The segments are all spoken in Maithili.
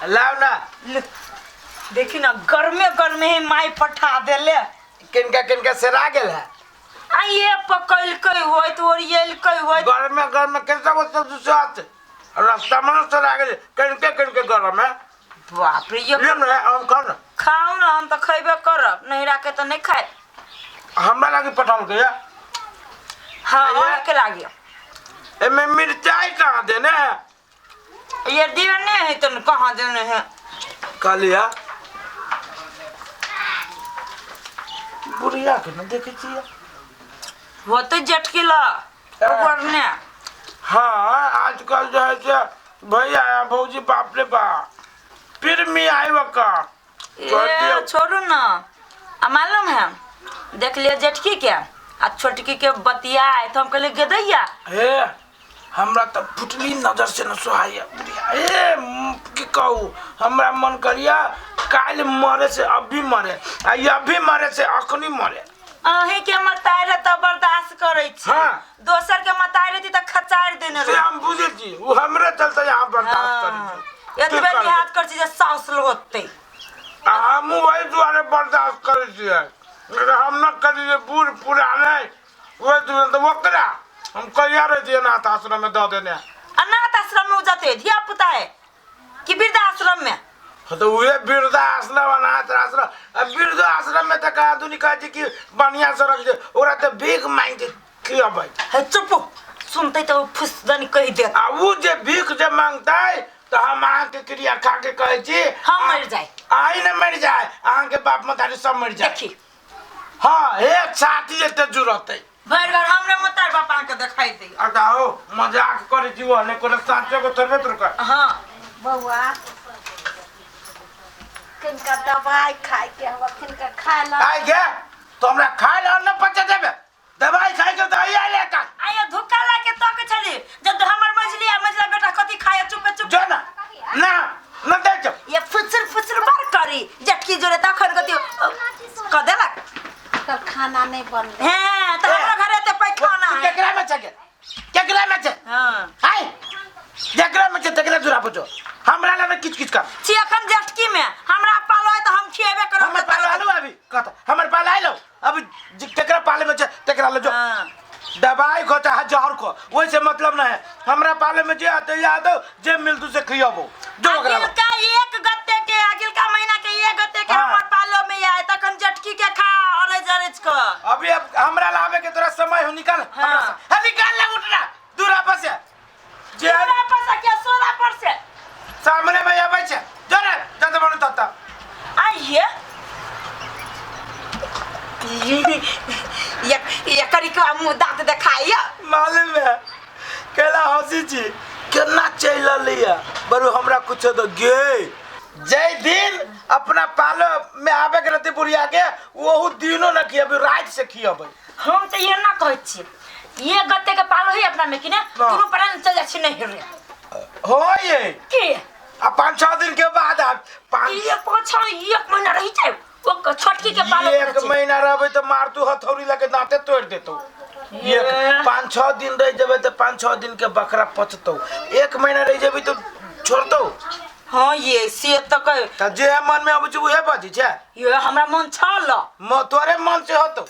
लाओ ना। ले, देखी ना गर्मे गर्मे ही माई पठा देले। किनका किनका सेरा गेल है? आ ये पकैलकै होइत ओरियलकै होइत। गर्मे गर्मे कैसे वो सब दूसरा रास्ता में सेरा गेल किनके किनके गरम है। बाप रे, ये ले ना हम खाओ ना। खाउ ना, हम तऽ खैबे करब, नहिरा के तऽ नहि खाय। हमरा लागी पठाओल के। हाँ, ये- अहाँके लागी। एमे मिरचाई कहाँ देने है? ये देने है तो कहाँ देने है? कहलिया बुढ़िया के न देखे छियै। वो तो जटकिला ऊपर ने। हाँ, आजकल जो है से भैया या भौजी बाप रे बाप फिर मी आई वका। ए, छोड़ू ना। आ मालूम है देख लिया जेठकी के आ छोटकी के बतिया तो हम कहले गेदैया। हे हमरा त फुटली नजर से न सोहाइया बुढ़िया। ए की कहू, हमरा मन करिया काल्हि मरे से अभी मरे आ अभी मरे से अखनी मरे। अहीं के मताइ रहे तऽ बर्दाश्त करै छी। हाँ। दोसर के मताइ रहती तऽ खचारि देने से रहे। हम बुझै छी, ओ हमरे चलते यहाँ बर्दाश्त करै छी। एतबे की करबै? लिहाज करै छी जे साउस लोतै। आ हमहूँ वही दुआरे बर्दाश्त करै छियै, अगर हम न करियै बूढ़ पुरान है वही दुआरे तऽ ओकरा हम कहिया रहै छियै अनाथ आश्रम में दऽ देने। अनाथ आश्रम में जते धिया पुता है कि वृद्धाश्रम में? हाँ, तो उहे वृद्धाश्रम अनाथ आश्रम। आ वृद्धाश्रम में तऽ कहाँ दुनी कहै छै कि बढ़िया से रख दे, ओकरा तऽ भीख मांगि के खियबै। हे चुप, सुनते तऽ ओ फुसदनी कहि देत। आ उ जे भीख जे मांगतै तऽ हम अहाँके क्रिया खा के कहै छी हम मरि जाय। अहीं ने मरि जाय, अहाँके बाप मतारी सब मरि जाय। देखी। हाँ, एक छाती एते जुड़तै। भरि घर हमरे मतार बाप अहाँके देखाइ दै। अच्छा हो, मजाक करै छी ओहने कोनो साँचो के थोड़बे तोर कर। हाँ। बौआ किनका दवाई खाय के हवा, किनका खाय ला। आइ गे, तो हमरा खाय ला न पचे देबे। दवाई खाय के तऽ आइ आइले का। आइ धोखा लाके तक छली जब हमर मझली आ मझला बेटा कथी खाय चुपे चुप। जो ना ना न दे जो। ये फुचुर फुचुर बार करी जटकी जोरे तखन गति क देलक। कल खाना नहीं बनले। हैं त हमरा घरे ते पैखाना है। केकरा में छै? केकरा में छै? हां हाय, जेकरा में छै तेकरा जुरा पुछो। हमरा ला किच किच कर छी अखन जटकी में हमरा पालो है त हम खिएबे करब। हमर पालो आलू अभी कत हमर पालो आइलो अभी केकरा पाले में छै तेकरा ले जो। हां दवाई खो चाहे जहर खो वैसे मतलब ना है। हमरा पाले में जे आते याद हो जे मिलतू से खियाबो जो ओकरा अगिल का एक गत्ते के अगिल का महीना के एक गत्ते के हाँ। हमर पालो में आए तखन जटकी के खा अरेज अरेज क। अभी अब हमरा लावे के तोरा समय हो निकल। हाँ। हमरा से। हाँ, निकाल ले उठना दूरा पर से जे दूरा पर से क्या सोरा पर से सामने में आबै छै जो रे जत बनू तत आइए ये ये करी के मुंह दांत देखाइए। मालूम है केला हंसी छी केना चलि रहली है बरू हमरा कुछ तो गे जय दिन अपना पालो में आबे के रहते बुढ़िया के ओहू दिनो न खियबे रात से खियबे। हम तो ये ना कहै छी ये गत्ते के पालो ही अपना में कि ने हाँ। दुनू प्राण चल जाइ छी नहीं रे हो ये के आ 5-6 दिन के बाद आ पाँच ये 5-6 एक महीना रही जाए ओ छोटकी के पालो एक महीना रहबे तो मार तू हथौड़ी लगे दांते तोड़ देतो। एक 5-6 दिन रह जेबे तो 5-6 दिन के बकरा पचतो। एक महीना रह जेबे तो छोड़तो। हाँ ये से तो कह त जे मन में अबै छै उहे बजै छै। ये हमरा मन छल म तोरे मन से होतो।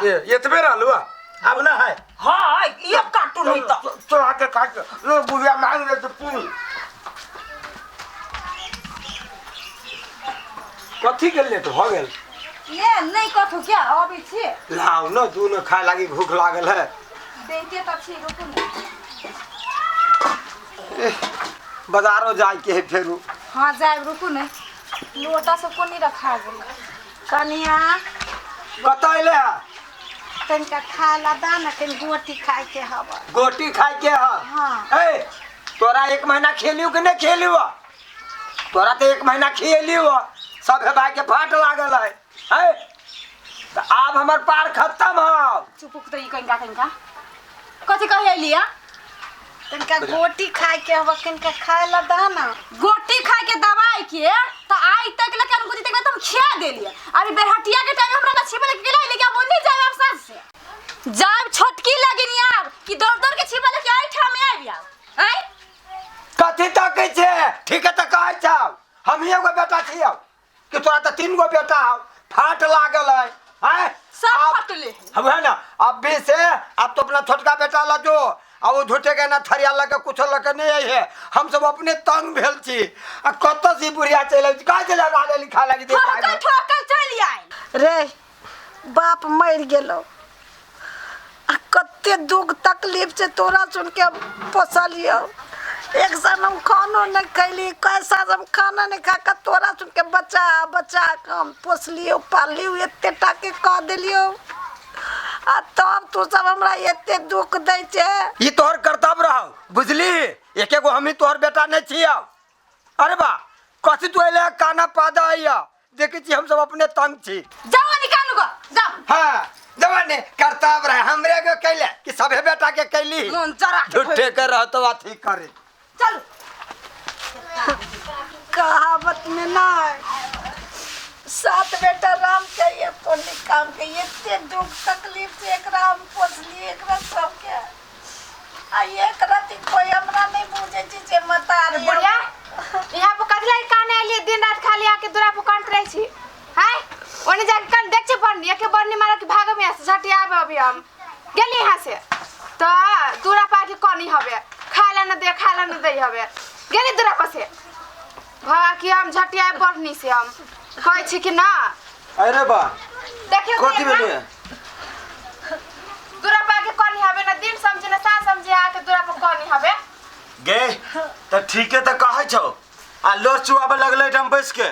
ये एतबे रहलु अब ना है। हाँ ये काटू नहीं तो चोरा के खा के लो बुढ़िया मांग ले तो पूरी कथी के लेट हो गेल? ये नहीं कथू क्या अबै छी। लाउ न दुनो खाय लागी भूख लागल है। देते त छी रुकू न। बाजारो जाय के है फेरू। हाँ जाय रुकू न। लोटा सब कोनी रखा गेल। कनिया कत अइले है? तनिका खाय ला दा न, तनि गोटी खाय के हवा। गोटी खाय के ह? हाँ। ए तोरा एक महीना खेलियो कि नहीं खेलियो? तोरा तो एक महीना खेलियो सब भाई के फाट लागल है। ए त आब हमर पार खत्म हो। चुप त ई कनिका कनिका कथि कहि अइलिया? तनिका गोटी खाय के हवा, कनिका खाय ला दा ना। गोटी खाय के दवाई के त आइ तक ले कन गोटी तक तुम खिया देलिए। अभी बेरहटिया के टाइम हमरा छिपे ले गेलै, लेकिन अब नहीं जाय अब साँझ से जाब छोटकी लगिन यार कि दौड़ दौड़ के छिपे ले के आई ठाम आबि आब। आइ कथि तकै छै? ठीक है त कहै छौ हम ही एगो बेटा छियौ कि तोरा तऽ 3 गो बेटा हौ फाट लागल है हैं सब आब- फटले अब है ना अब भी से अब तो अपना छोटका बेटा ला जो आ वो झूठे के ना थरिया लके कुछो लके नहीं आई है हम सब अपने तंग भेल छी आ कतऽ से बुढ़िया चलि आबै छी कहाँ चलि आबै लिखा लगी दे ठोकल ठोकल चलि आयल रे बाप मरि गेलो आ कते दुख तकलीफ से तोरा सुन के पोसलियो। एक साल हम खानो नहीं खैली, कई साल हम खाना नहीं खा के तोरा सुन के बचा बचा के हम पोसलियो पालियो, एते टाके कह दिलियो आ तब तू सब हमरा एते दुख दै छै। ई तोहर कर्तव्य रहौ बुझली, एके गो हमही तोहर बेटा नहीं छियौ। अरे बा कथी तू अइले काना पादा आइया देखै छी हम सब अपने तंग छी। जाओ निकालू गो जाओ। हाँ जवाने कर्तव्य रहे हमरे के कैले कि सभे बेटा के कैली मन जरा के झूठे के रहतो अथी करे। चल कहावत में ना 7 बेटा राम के ये पुण्य काम के एते दुख तकलीफ से एकरा हम पोसलिए एकरा सबके आ एक राति कोई हमरा नहीं बुझे छी जे मतारी बुढ़िया यहाँ पर कथी लागी काने एलियै दिन रात खाली आके दूरा पर कानैत रहै छी हाय ओने जाके कान देख छी बन्नी एके बन्नी मारे के भागम यहाँ से झटी आबे अभी हम गेली यहाँ से तो दूरा पर आके कनी हवे खाय ला न दे खाय ला न दे हवे गेली दूरा पर से भगा कि हम झटी आबे बन्नी से हम कहै छी कि ना। अरे बा देखियो कथी भेलै? दूरा पर आके कनी हवे ना दिन समझे ना साँझ समझे आके दूरा पर कनी हवे। गे त ठीके त कहै छौ आ लोर चुआबे लगलै एहिठाम बैस के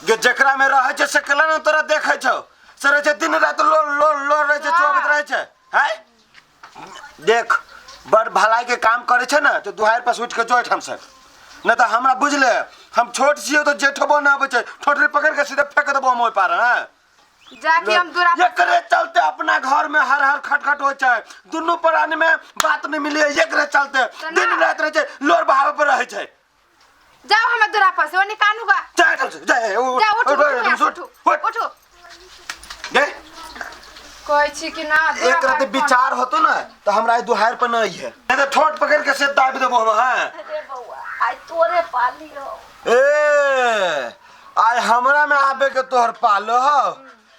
गे जकरा में रहै छै से केला ने तोरा देखै छौ से रहै छै दिन राति लोर लोर लोर रहै छै चुआबैत रहै छै। हैं देख बड़ भलाई के काम करै छै ने तऽ दुहारि पर उठि के जो एहिठाम से, नहि तऽ हमरा बुझले हम छोट छियौ तऽ जेठबो नहि अबै छै ठोटरी पकड़ि के सीधे फेंक देबो हम ओहि पार। हैं जाके हम दूरा एकरे चलते अपना घर में हर हर खटखट हो छै दुनू प्राणी में बात नहीं मिली एकरे चलते दिन रात रहे छै लोर बहावे पर रहे छै। जाओ हम दूरा पर से ओने कानू गा जा जा जा जा उठू उठू उठ उठू गे कहै छी कि ना एक रात विचार होतो ना तो हमरा ई दुहार पर नहीं है नहीं तो ठोट पकड़ के से दाबि देबो हम। हां अरे बौआ आइ तोरे पाली हो ए आइ हमरा में आबे के तोहर पालो हो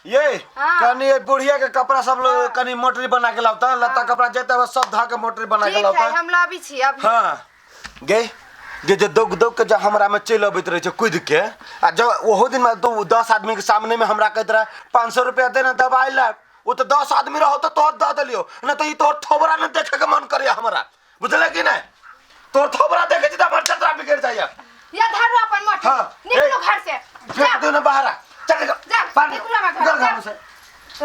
ये हाँ। कनी ये बुढ़िया के कपड़ा सब लोग कनी मोटरी बना के लावता लत्ता कपड़ा जेते बस सब धा के मोटरी बना के ठीक लावता। है हम लाबी छी अभी। हाँ गे जे जे दौग दौग के जो हमरा में चलि अबैत रहे छै कूद के आ जब ओहो दिन में 10 आदमी के सामने में हमरा कहैत रहे 500 रुपया दे ना दवाई ला वो तो 10 आदमी रहो तो तोहर दऽ देलियो नहीं तो ई तोहर थोबरा ने देखे के मन करे हमरा बुझले कि नहीं तोहर थोबरा देखे छी तऽ हमर चतरा बिगड़ जाइया। या धरू अपन मोट हाँ, निकलो ए, घर से फेंक दो ना बाहर चल निकल जा, बाहर निकलो हमरा घर, निकल जा। घर से।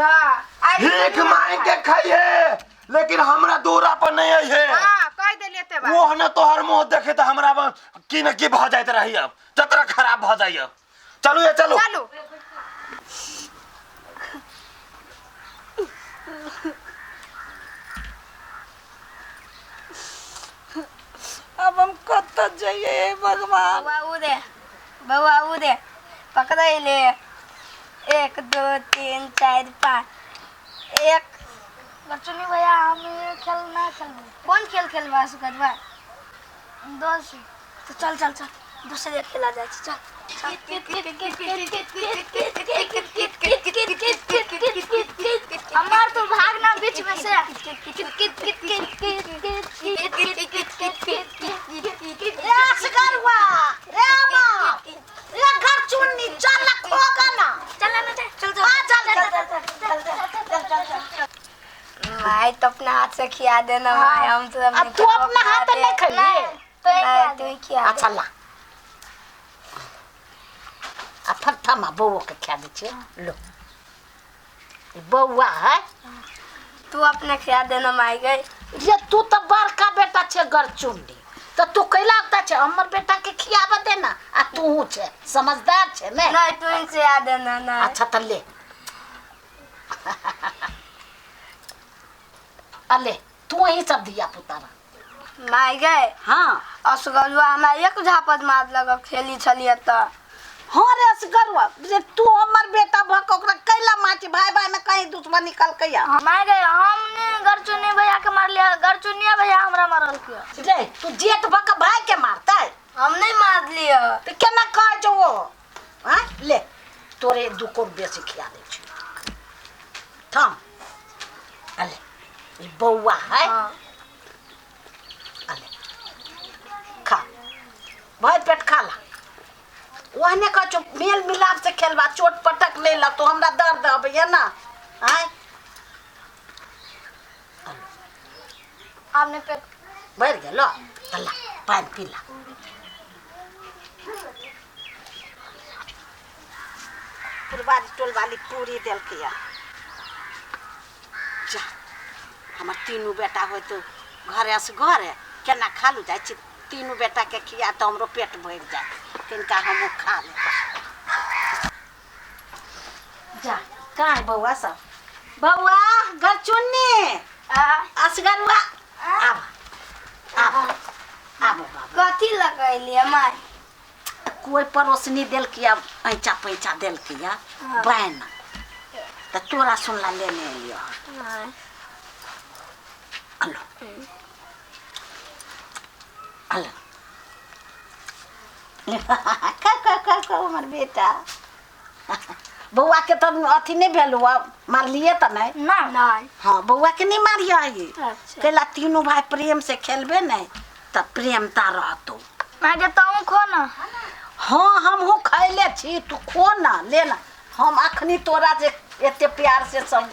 हाँ, आइ भीख मांग के खाइहे लेकिन हमरा दूरा पर नहीं आई है। हाँ कह देलिए ते बात वो ने तोहर मुंह देखे तो हमरा की न की भ जाइत रही अब चतरा खराब भ जाइए। चलू ये चलू चलू। अब हम कतऽ जइए हे भगवान। बौआ उ दे बौआ उ दे पकड़ै ले 1 2 3 4 5 1। बच्चनी भैया हम ये खेल ना खेलबो। कौन खेल खेलबा सुकदबा? 10 तो चल चल चल दूसरे खेला जाय छै चल। हमार तो भागना बीच में से। असगरवा रे अम्मा रे घर चुन्नी चल ना खोगा ना चल ना चल चल हां चल चल चल चल चल चल चल। भाई तो अपना हाथ से खिया देना भाई हम तो अब तू अपना हाथ नहीं खइले नहीं तू ही खिया दे। अच्छा ला आ फिर थमा बौआ के खिया दै छियै लो ई बौआ है तू अपने खिया देना माई गई। ये तू तो बड़का बेटा छे गरचुंडी तो तू कैला लगता छे हमर बेटा के खियाबे देना आ तू छे समझदार छे ने। नहीं तू ही खिया देना ना। अच्छा त ले अले तू ही सब दिया पुतारा माई गए। हाँ असगरुआ हमरा एक झापट मार लग खेली छलियै तऽ। हाँ रे असगरुआ जे तू हमर बेटा भ के ओकरा कैला माची भाई भाई में कहीं दुश्मनी निकल के। माई गए हमने गरचुनी भैया के मारलियै गरचुनिया भैया हमरा मारल के। रे तू जेठ भ के भाई के मारतै? हम नहीं मारलियो। तऽ केना कहै छौ ओ? आँय, ले तोरे दू कोर बेसी खिया दै छी, थम। अले ई बौआ है। हाँ। अले खा, भरि पेट खा ला। ओहने कहै छौ मेल मिलाप से खेलबा, चोट पटक नहि लगतौ, हमरा दर्द अबैया ना। आँय, आपने पेट भरि गेलो तऽ ला पानि पी ला। पुरबारी टोल वाली पूरी देलकै। जा, हमर तीनू बेटा होय तऽ घरे से घरे केना खालू जाइ छी। तीनू बेटाके खिया तऽ हमरो पेट भरि जाय, कनिका हमहूँ खा लेब। जा, कहाँ है बौआ सब? बौआ गरचुन्नी, असगरुआ, आब आब आब बाबू। कथी लगैलियै माय? कोई पड़ोसनी देलकै, ऐंचा पैंचा देलकै बैन, तऽ तोरा सुनला लेने एलियो। अलो अलो, खा खा खा खा हमर बेटा। बौआ के तऽ अथी नहि भेल, मारलियै तऽ नहि? नहीं। हाँ, बौआ के नहीं मारियै। अच्छा। कैला तीनू भाई प्रेम से खेलबे नहीं तऽ प्रेमता रहतौ। माय के तू खो ना। हाँ, हमहूँ खैले छी, तू खो ना, ले ना। हम अखनी तोरा जे एते प्यार से सब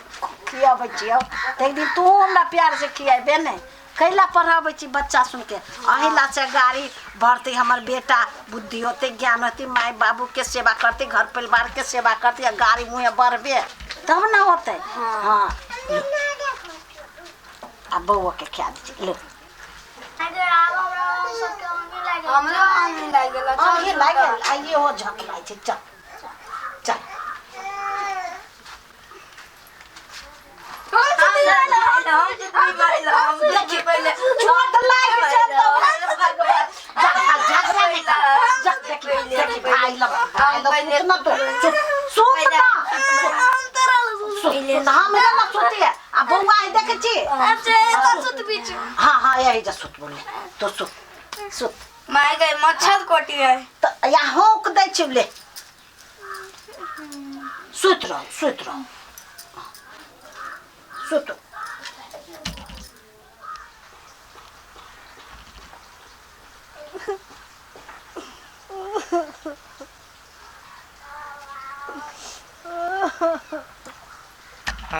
खियाबै छियौ तऽ एक दिन तू हमरा प्यार से खियाबे नहि। कैला पढ़ाबै छी बच्चा सुन के? अहिला से गाड़ी बढ़तै हमर बेटा, बुद्धि होतै, ज्ञान होतै, माय बाबू के सेवा करतै, घर परिवार के सेवा करतै, आ गाड़ी मुँहे बढ़बे तब ने होतै। हाँ, आ बौआ के खिया दै छी, ले। हमरो आंगी लागि गेल। आँखि लागि गेल, आ इहो झकलाइ छै। चल चल, चोट लागि जेतौ। जा जा, झगड़ा नहि कर। जा, देखी देखी, भाइ लग, भाइ लग सुत न तू, सुत सुत ना, सुत सुत, हम ना सुतिए। आ बौआ है, देखै छी। अच्छा, एतऽ सुतबी छी? हाँ हाँ, यही जा सुत बोले तो, सुत सुत। माय गई, मच्छर कोटी है। तऽ या हौक दै छी, ले सुति रह, सुति रह, सुत।